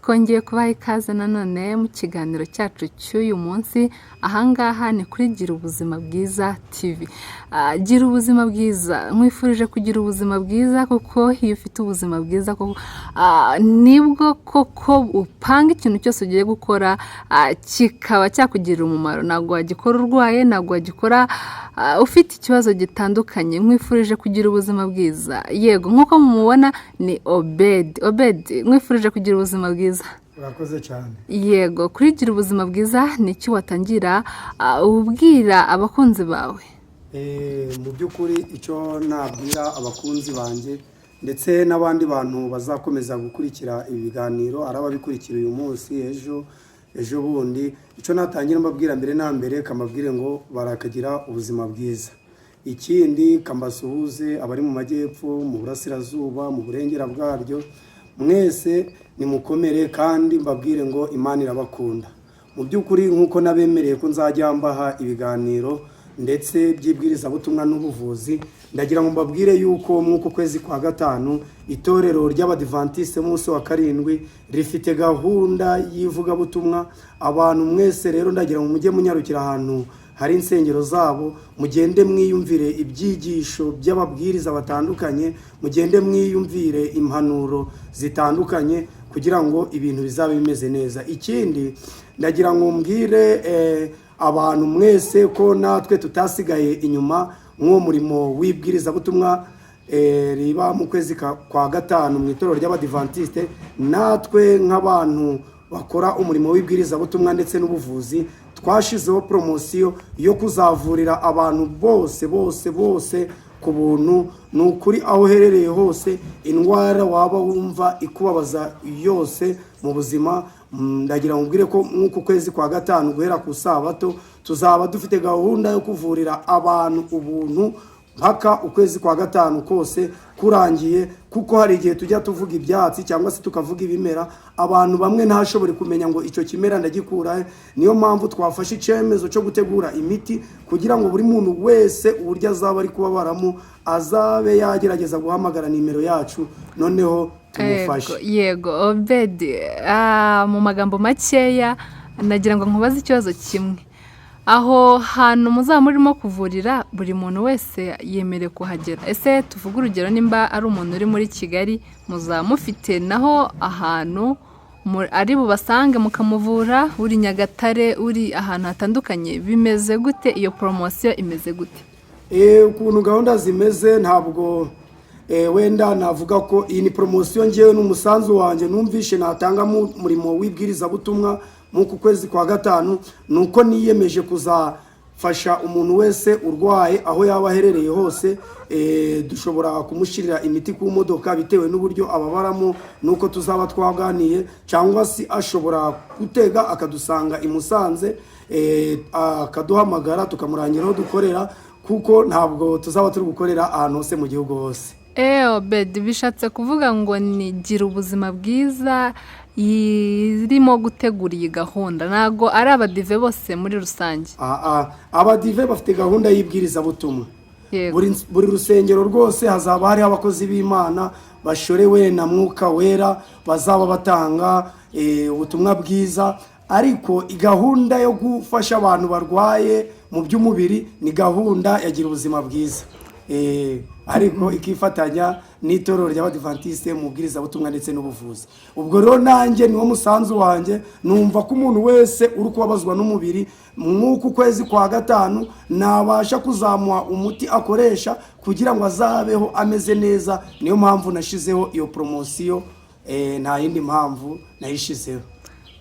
Twongeye kubaha ikaze nanone mu kiganiro cyacu cy'uyu munsi. Ahangaha ni kuri Gira Ubuzima Bwiza TV. Gira ubuzima bwiza, nkwifurije kugira ubuzima bwiza, kuko iyo ufite ubuzima bwiza koko, nibwo koko upanga ikintu cyose ugiye gukora kikaba cyakugirira umumaro. Ntabwo wagikora urwaye, ntabwo wagikora ufite ikibazo gitandukanye. Nkwifurije kugira ubuzima bwiza. Yego, nk'uko mumubona ni Obedi. Obedi, nkwifurije kugira ubuzima bwiza. Urakoze cyane. Yego, kuri Gira Ubuzima Bwiza, ni iki watangira ubwira abakunzi bawe? Mu by'ukuri icyo nabwira abakunzi banjye ndetse n'abandi bantu bazakomeza gukurikira ibi biganiro, ari ababikurikira uyu munsi, ejo, ejo bundi, icyo natangira mbabwira mbere na mbere, kamabwire ngo barakagira ubuzima bwiza. Ikindi, kambasuhuze abari mu majyepfo, mu burasirazuba, mu burengera bwaryo, mwese nimukomere, kandi mbabwire ngo Imana irabakunda. Mu by'ukuri, nk'uko nabemereye ko nzajya mbaha ibiganiro ndetse by'ibwirizabutumwa n'ubuvuzi, ndagira ngo mbabwire yuko mw'uku kwezi kwa gatanu itorero ry'Abadivantisite munsi wa karindwi rifite gahunda y'ivugabutumwa. Abantu mwese rero, ndagira ngo mujye munyarukira ahantu hari insengero zabo, mugende mwiyumvire ibyigisho by'ababwiriza batandukanye, mugende mwiyumvire impanuro zitandukanye kugira ngo ibintu bizabe bimeze neza. Ikindi, ndagira ngo mbwire abantu mwese ko natwe tutasigaye inyuma nk'uwo murimo w'ibwirizabutumwa riba mu kwezi kwa gatanu mu itorero ry'Abadivantisite. Natwe nk'abantu bakora umurimo w'ibwirizabutumwa ndetse n'ubuvuzi, twashizeho poromosiyo yo kuzavurira abantu bose bose bose ku buntu. Ni ukuri, aho uherereye hose, indwara waba wumva ikubabaza yose mu buzima, ndagira ngo mbwire ko nk'uku kwezi kwa gatanu, guhera ku sabato, tuzaba dufite gahunda yo kuvurira abantu ubuntu mpaka ukwezi kwa gatanu kose kurangiye, kuko hari igihe tujya tuvuga ibyatsi cyangwa se tukavuga ibimera, abantu bamwe ntashobore kumenya ngo icyo kimera ndagikura he. Niyo mpamvu twafashe icyemezo cyo gutegura imiti kugira ngo buri muntu wese uburyo azaba ari kubabaramo azabe yagerageza guhamagara nimero yacu, noneho tumufashe. Yego, Obedi, mu magambo makeya nagira ngo nkubaze ikibazo kimwe. Aho hantu muzaba murimo kuvurira, buri muntu wese yemerewe kuhagera? Ese tuvuge urugero, nimba ari umuntu uri muri Kigali, muzaba mufite naho ahantu ari bubasange mukamuvura? Uri Nyagatare, uri ahantu hatandukanye, bimeze gute? Iyo poromosiyo imeze gute? Ukuntu gahunda zimeze, ntabwo wenda navuga ko iyi ni poromosiyo. Ngewe n'umusanzu wanjye numvishe natanga mu murimo w'ibwirizabutumwa mu kwezi kwa gatanu ni uko niyemeje kuzafasha umuntu wese urwaye aho yaba aherereye hose. Dushobora kumushyirira imiti ku modoka bitewe n'uburyo ababaramo n'uko tuzaba twaganiye, cyangwa se ashobora gutega akadusanga i Musanze, akaduhamagara tukamurangira aho dukorera, kuko ntabwo tuzaba turi gukorera ahantu hose mu gihugu hose. Obedi, bishatse kuvuga ngo ni Gira Ubuzima Bwiza irimo gutegura iyi gahunda, ntabwo ari Abadive bose muri rusange? Abadive bafite gahunda y'ibwirizabutumwa. Buri rusengero rwose hazaba hariho abakozi b'Imana bashorewe na Mwuka Wera bazaba batanga ubutumwa bwiza, ariko gahunda yo gufasha abantu barwaye mu by'umubiri ni gahunda ya Gira Ubuzima Bwiza, ariko ikifatanya n'itorero ry'Abadivantisite mu bwirizabutumwa ndetse n'ubuvuzi. Ubwo rero nanjye niwo musanzu wanjye, numva ko umuntu wese uri kubabazwa n'umubiri mw'uku kwezi kwa gatanu nabasha kuzamuha umuti akoresha kugira ngo azabeho ameze neza. Niyo mpamvu nashizeho iyo poromosiyo, nta yindi mpamvu nayishizeho.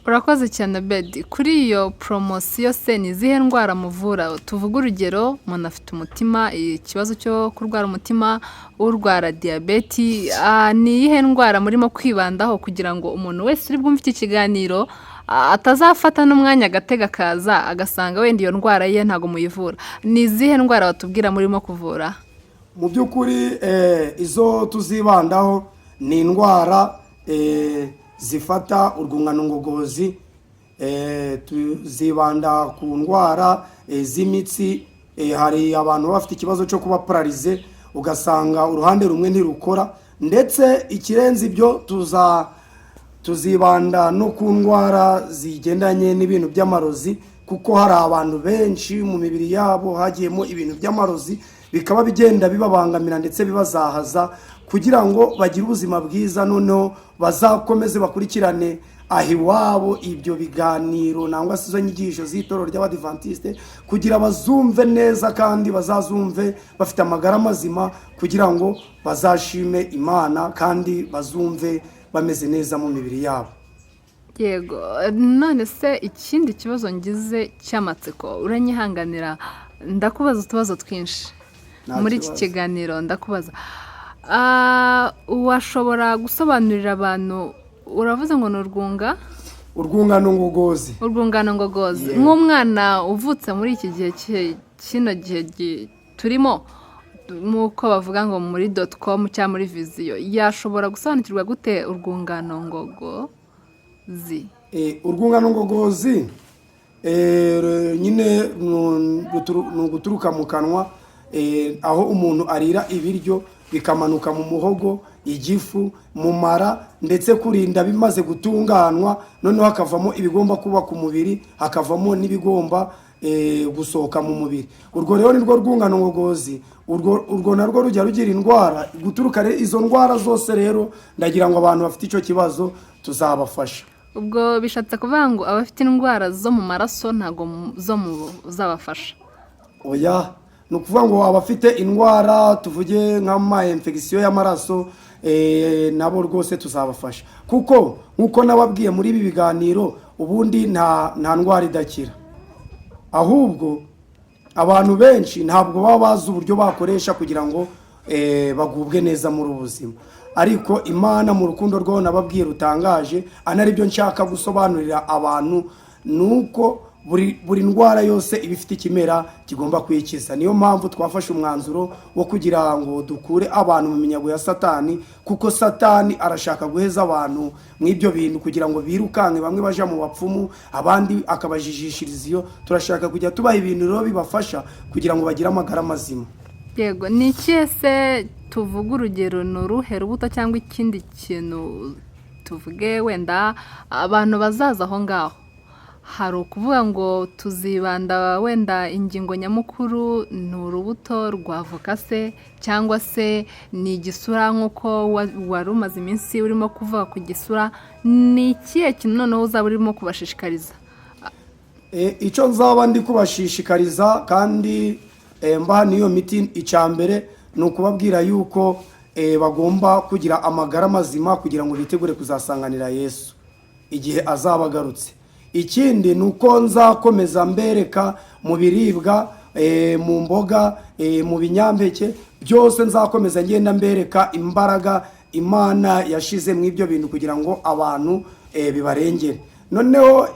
Urakoze cyane, Obedi. Kuri iyo poromosiyo se, ni izihe ndwara muvura? Tuvuge urugero, umuntu afite umutima, ikibazo cyo kurwara umutima, urwara diyabeti, ni iyihe ndwara murimo kwibandaho kugira ngo umuntu wese uri bwumve iki kiganiro atazafata n'umwanya agatega akaza agasanga wenda iyo ndwara ye ntabwo muyivura? Ni izihe ndwara batubwira murimo kuvura? Mu by'ukuri, izo tuzibandaho ni indwara zifata urwungano ngogozi, tuzibanda ku ndwara z'imitsi. Hari abantu baba bafite ikibazo cyo kuba paralysé, ugasanga uruhande rumwe ntirukora. Ndetse ikirenze ibyo, tuza Tuzibanda no ku ndwara zigendanye n'ibintu by'amarozi, kuko hari abantu benshi mu mibiri yabo hagiyemo ibintu by'amarozi, bikaba bigenda bibabangamira ndetse bibazahaza. Kugira ngo bagire ubuzima bwiza, noneho bazakomeze bakurikirane aho iwabo ibyo biganiro nangwa se izo nyigisho z'itorero ry'Abadivantisite, kugira bazumve neza kandi bazazumve bafite amagara mazima, kugira ngo bazashime Imana kandi bazumve bameze neza mu mibiri yabo. Yego, none se ikindi kibazo ngize cy'amatsiko, uranyihanganira ndakubaza utubazo twinshi Nta muri iki kibazo. kiganiro. Ndakubaza, washobora gusobanurira abantu, uravuze ngo ni urwunga Urwungano ngogozi. Urwungano ngogozi. Yego. Nk'umwana uvutse muri iki gihe kino gihe turimo, nk'uko bavuga ngo muri dot com cyangwa muri vision, yashobora gusobanukirwa gute urwungano ngogozi? Urwungano ngogozi nyine ni uguturuka mu kanwa, aho umuntu arira ibiryo bikamanuka mu muhogo, igifu, mu mara, ndetse kurinda bimaze gutunganwa, noneho hakavamo ibigomba kubaka umubiri, hakavamo n'ibigomba gusohoka mu mubiri. Urwo rero ni rwo rwungano ngogozi. Urwo narwo rujya rugira indwara guturuka rero izo ndwara zose. Rero ndagira ngo abantu bafite icyo kibazo tuzabafasha. Ubwo bishatse kuvuga ngo abafite indwara zo mu maraso ntabwo zo mu zabafasha? Oya, ni ukuvuga ngo abafite indwara, tuvuge nk'ama infection y'amaraso, nabo rwose tuzabafasha, kuko nk'uko nababwiye muri ibi biganiro, ubundi nta ndwara idakira. Ahubwo abantu benshi ntabwo baba bazi uburyo bakoresha kugira ngo bagubwe neza muri ubu buzima. Ariko Imana mu rukundo rwayo nababwiye rutangaje, anaribyo nshaka gusobanurira abantu, ni uko buri ndwara yose iba ifite ikimera kigomba kuyikiza. Niyo mpamvu twafashe umwanzuro wo kugira ngo dukure abantu mu minyago ya Satani, kuko Satani arashaka guheza abantu mu ibyo bintu kugira ngo birukanke, bamwe baja mu bapfumu, abandi akabajijishiriza iyo. Turashaka kujya tubaha ibintu rero bibafasha kugira ngo bagire amagara mazima. Yego, ni ikihe se, tuvuge urugero, ni uruhe rubuto cyangwa ikindi kintu, tuvuge wenda abantu bazaza aho ngaho, hari ukuvuga ngo tuzibanda wenda ingingo nyamukuru ni urubuto rwa avoka se, cyangwa se ni igisura nk'uko wari umaze iminsi urimo kuvuga ku gisura? Ni ikihe kintu noneho uzaba urimo kubashishikariza? Icyo nzaba ndi kubashishikariza kandi mbaha n'iyo miti, icya mbere ni ukubabwira yuko bagomba kugira amagara mazima kugira ngo bitegure kuzasanganira Yesu igihe azaba agarutse. Ikindi ni uko nzakomeza mbereka mu biribwa, mu mboga, mu binyampeke byose, nzakomeza ngenda mbereka imbaraga Imana yashize mu ibyo bintu kugira ngo abantu bibarengere. Noneho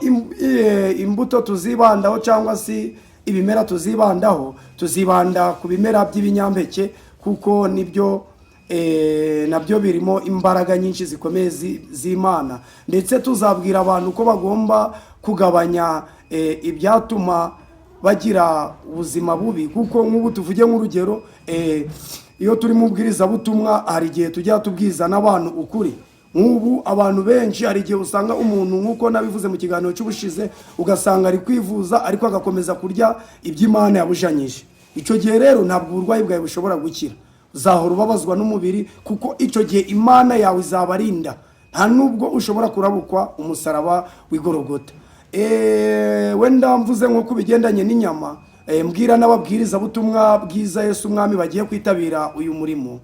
imbuto tuzibandaho cyangwa se ibimera tuzibandaho, tuzibanda ku bimera by'ibinyampeke, kuko nibyo nabyo birimo imbaraga nyinshi zikomeye z'Imana. Ndetse tuzabwira abantu ko bagomba kugabanya ibyatuma bagira ubuzima bubi, kuko nk'ubu tuvuge nk'urugero, iyo turi mu bwirizabutumwa hari igihe tujya tubwiza n'abantu ukuri. Nk'ubu abantu benshi, hari igihe usanga umuntu, nk'uko nabivuze mu kiganiro cy'ubushize, ugasanga ari kwivuza ariko agakomeza kurya iby'Imana yabujanyije. Icyo gihe rero ntabwo uburwayi bwawe bushobora gukira, uzahora ubabazwa n'umubiri, kuko icyo gihe Imana yawe izaba arinda, nta nubwo ushobora kurabukwa umusaraba w'igorogota. Wenda mvuze nko ku bigendanye n'inyama, mbwira n'ababwirizabutumwa bwiza Yesu Umwami bagiye kwitabira uyu murimo.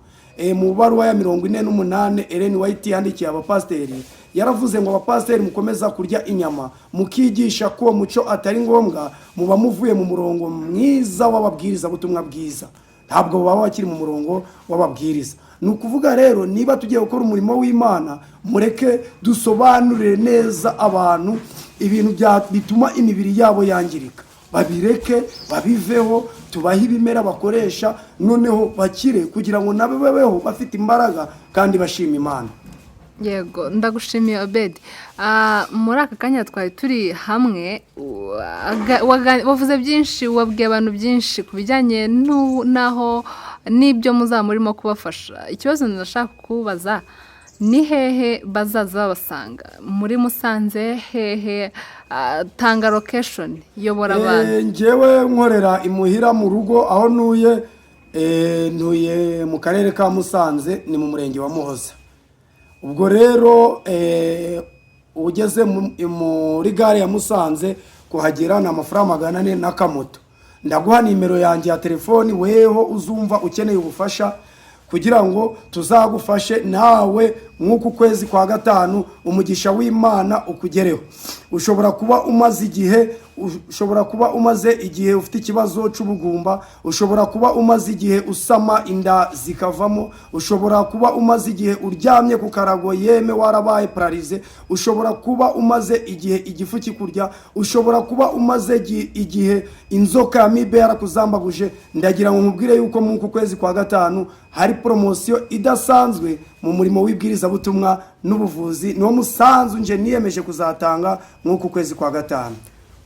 Mu baruwa ya 48 Ellen White yandikiye abapasiteri, yaravuze ngo abapasiteri mukomeza kurya inyama mukigisha ko uwo muco atari ngombwa, muba muvuye mu murongo mwiza w'ababwirizabutumwa bwiza, ntabwo baba bakiri mu murongo w'ababwiriza. Ni ukuvuga rero, niba tugiye gukora umurimo w'Imana, mureke dusobanurire neza abantu ibintu bituma imibiri yabo yangirika, babireke, babiveho, tubahe ibimera bakoresha, noneho bakire kugira ngo nabo babeho bafite imbaraga kandi bashima Imana. Yego, ndagushimiye, Obedi. Muri aka kanya twari turi hamwe, wavuze byinshi, wabwiye abantu byinshi ku bijyanye n'aho n'ibyo muzaba murimo kubafasha. Ikibazo ndashaka kubaza Ni hehe bazaza babasanga? Muri Musanze hehe? Tanga location, yobora abantu. Njyewe nkorera imuhira mu rugo aho ntuye, ntuye mu karere ka Musanze, ni mu murenge wa Muhoza. Ubwo rero ugeze muri gare ya Musanze, kuhagera ni amafaranga 400 n'akamoto. Ndaguha nimero yanjye ya telefoni, weho uzumva ukeneye ubufasha, kugira ngo tuzagufashe nawe nk'uku kwezi kwa gatanu umugisha w'Imana ukugereho. Ushobora kuba umaze igihe ufite ikibazo cy'ubugumba, ushobora kuba umaze igihe usama inda zikavamo, ushobora kuba umaze igihe uryamye ku karago, yeme warabaye paralysé, ushobora kuba umaze igihe igifu kikurya, ushobora kuba umaze igihe inzoka ya amibe yarakuzambaguje. Ndagira ngo nkubwire yuko muri uku kwezi kwa gatanu hari poromosiyo idasanzwe mu murimo w'ibwirizabutumwa n'ubuvuzi. Niwo musanzu nje niyemeje kuzatanga nk'uku kwezi kwa gatanu.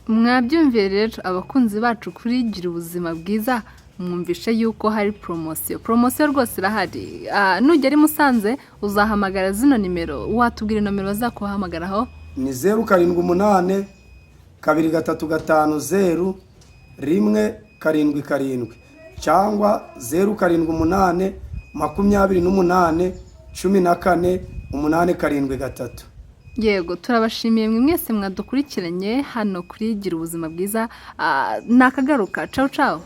Mwabyumviye rero, abakunzi bacu kuri Gira Ubuzima Bwiza, mwumvishe yuko hari poromosiyo. Poromosiyo rwose irahari. Nugera i Musanze uzahamagara zino nimero. Watubwira nomero bazakuhamagaraho? Ni 0782350177 cyangwa 0782814873. Yego, turabashimiye mwe mwese mwadukurikiranye hano kuri Gira Ubuzima Bwiza. Nakagaruka, cawu cawu.